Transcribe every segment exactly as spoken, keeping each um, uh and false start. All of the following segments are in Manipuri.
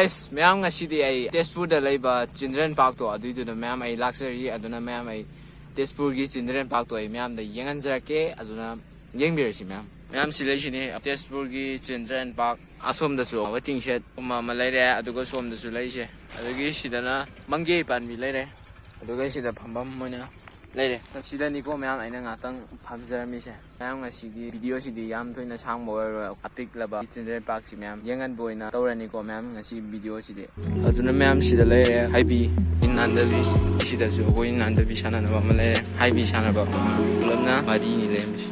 ꯑꯦꯁ, ꯃꯌꯥꯝ, ꯉꯁꯤꯗꯤ ꯑꯩ ꯇꯦꯖꯄꯨꯔꯗ ꯂꯩꯕ ꯆꯤꯜꯗ꯭ꯔꯦꯟ ꯄꯥꯔꯛꯇꯣ ꯑꯗꯨꯏꯗꯨꯗ, ꯃꯌꯥꯝ, ꯑꯩ ꯂꯥꯛꯆꯔꯤ꯫ ꯑꯗꯨꯅ, ꯃꯌꯥꯝ, ꯑꯩ ꯇꯦꯖꯄꯨꯔꯒꯤ ꯆꯤꯜꯗ꯭ꯔꯦꯟ ꯄꯥꯔꯛꯇꯣ ꯑꯩ ꯃꯌꯥꯝꯗ ꯌꯦꯡꯍꯟꯖꯔꯛꯀꯦ꯫ ꯑꯗꯨꯅ ꯌꯦꯡꯕꯤꯔꯁꯤ, ꯃꯌꯥꯝ꯫ ꯃꯌꯥꯝ, ꯁꯤ ꯂꯩꯁꯤꯅꯤ ꯇꯦꯖꯄꯨꯔꯒꯤ ꯆꯤꯜꯗ꯭ꯔꯦꯟ ꯄꯥꯔꯛ꯫ ꯑꯁꯣꯝꯗꯁꯨ ꯋꯦꯇꯤꯡ ꯁꯦꯠ ꯑꯃ ꯑꯃ ꯂꯩꯔꯦ, ꯑꯗꯨꯒ ꯁꯣꯝꯗꯁꯨ ꯂꯩꯁꯦ꯫ ꯑꯗꯨꯒꯤ ꯁꯤꯗꯅ ꯃꯪꯒꯦ ꯄꯥꯝꯕꯤ ꯂꯩꯔꯦ, ꯑꯗꯨꯒ ꯁꯤꯗ ꯐꯝꯐꯝ ꯑꯣꯏꯅ ꯂꯩꯔꯦ꯫ ꯁꯤꯗꯅꯤꯀꯣ, ꯃꯌꯥꯝ, ꯑꯩꯅ ꯉꯥꯛꯇꯪ ꯐꯝꯖꯔꯝꯃꯤꯁꯦ꯫ ꯃꯌꯥꯝ, ꯉꯁꯤꯒꯤ ꯚꯤꯗꯤꯑꯣꯁꯤꯗꯤ ꯌꯥꯝ ꯊꯣꯏꯅ ꯁꯥꯡꯕ ꯑꯣꯏꯔꯣꯏ, ꯑꯄꯤꯛꯂꯕ ꯆꯤꯜꯗ꯭ꯔꯦꯟ ꯄꯥꯔꯛꯁꯤ ꯃꯌꯥꯝ ꯌꯦꯡꯍꯟꯕ ꯑꯣꯏꯅ ꯇꯧꯔꯅꯤꯀꯣ, ꯃꯌꯥꯝ꯫ ꯉꯁꯤ ꯚꯤꯗꯤꯑꯣꯁꯤꯗꯤ ꯑꯗꯨꯅ, ꯃꯌꯥꯝ, ꯁꯤꯗ ꯂꯩꯔꯦ ꯍꯥꯏꯕꯤ, ꯏꯟ ꯅꯥꯟꯗꯕꯤ꯫ ꯁꯤꯗꯁꯨ ꯑꯩꯈꯣꯏ ꯏꯟ ꯅꯥꯟꯗꯕꯤ ꯁꯥꯟꯅꯅꯕ ꯑꯃ ꯂꯩꯔꯦ, ꯍꯥꯏꯕꯤ ꯁꯥꯟꯅꯕ ꯑꯃ꯫ ꯄꯨꯂꯞꯅ ꯃꯔꯤꯅꯤ ꯂꯩꯔꯝꯃꯤꯁꯦ꯫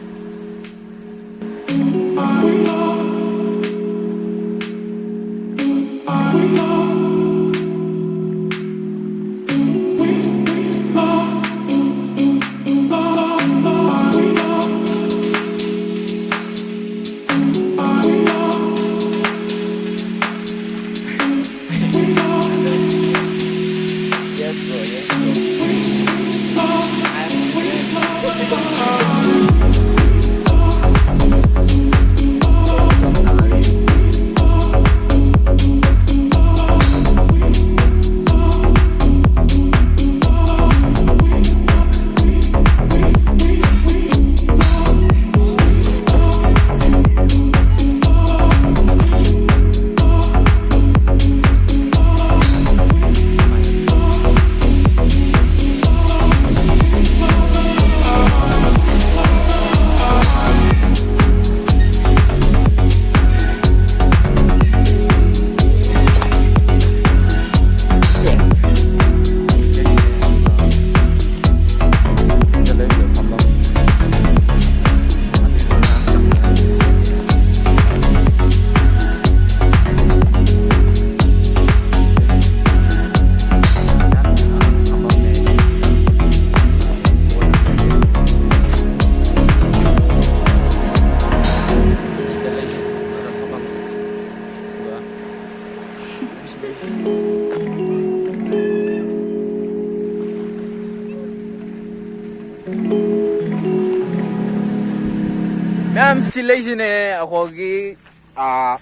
ꯃꯌꯥꯝ, ꯁꯤ ꯂꯩꯁꯤꯅꯦ ꯑꯩꯈꯣꯏꯒꯤ, ꯑꯥ,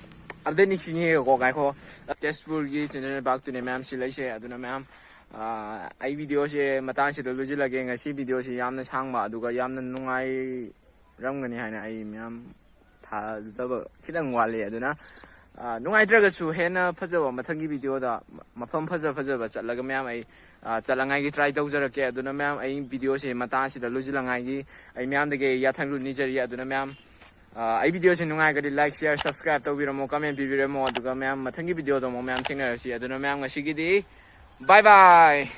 ꯑꯝꯇ ꯅꯤꯡꯁꯤꯡꯉꯦꯀꯣ, ꯉꯥꯏꯈꯣ꯫ ꯇꯦꯖꯄꯨꯔꯒꯤ ꯆꯤꯜꯗ꯭ꯔꯦꯟ ꯄꯥꯔꯛꯇꯨꯅꯦ ꯃꯌꯥꯝ ꯁꯤ ꯂꯩꯁꯦ꯫ ꯑꯗꯨꯅ ꯃꯌꯥꯝ, ꯑꯥ, ꯑꯩ ꯚꯤꯗꯤꯑꯣꯁꯦ ꯃꯇꯥꯡꯁꯤꯗ ꯂꯣꯏꯁꯤꯜꯂꯒꯦ꯫ ꯉꯁꯤ ꯚꯤꯗꯤꯑꯣꯁꯤ ꯌꯥꯝꯅ ꯁꯥꯡꯕ, ꯑꯗꯨꯒ ꯌꯥꯝꯅ ꯅꯨꯡꯉꯥꯏꯔꯝꯒꯅꯤ ꯍꯥꯏꯅ ꯑꯩ ꯃꯌꯥꯝ ꯊꯥꯖꯕ ꯈꯤꯇꯪ ꯋꯥꯠꯂꯤ꯫ ꯑꯗꯨꯅ, ꯑꯥ, ꯅꯨꯡꯉꯥꯏꯇ꯭ꯔꯒꯁꯨ ꯍꯦꯟꯅ ꯐꯖꯕ ꯃꯊꯪꯒꯤ ꯚꯤꯗꯤꯑꯣꯗ ꯃꯐꯝ ꯐꯖ ꯐꯖꯕ ꯆꯠꯂꯒ ꯃꯌꯥꯝ ꯑꯩ, ꯑꯥ, ꯆꯠꯂꯉꯥꯏꯒꯤ try ꯇꯧꯖꯔꯛꯀꯦ꯫ ꯑꯗꯨꯅ ꯃꯌꯥꯝ ꯑꯩ ꯚꯤꯗꯤꯑꯣꯁꯦ ꯃꯇꯥꯡ ꯑꯁꯤꯗ ꯂꯣꯏꯁꯤꯜꯂꯉꯥꯏꯒꯤ ꯑꯩ ꯃꯌꯥꯝꯗꯒꯤ ꯑꯩ ꯌꯥꯊꯪ ꯅꯤꯖꯔꯤ꯫ ꯑꯗꯨꯅ ꯃꯌꯥꯝ, ꯑꯥ, ꯑꯩ ꯚꯤꯗꯤꯑꯣꯁꯦ ꯅꯨꯡꯉꯥꯏꯔꯒꯗꯤ like, share, subscribe ꯇꯧꯕꯤꯔꯝꯃꯣ, comment ꯄꯤꯕꯤꯔꯝꯃꯣ꯫ ꯑꯗꯨꯒ ꯃꯌꯥꯝ ꯃꯊꯪꯒꯤ ꯚꯤꯗꯤꯑꯣꯗ ꯑꯃꯨꯛ ꯃꯌꯥꯝ ꯊꯦꯡꯅꯔꯁꯤ꯫ ꯑꯗꯨꯅ ꯃꯌꯥꯝ ꯉꯁꯤꯒꯤꯗꯤ bye bye꯫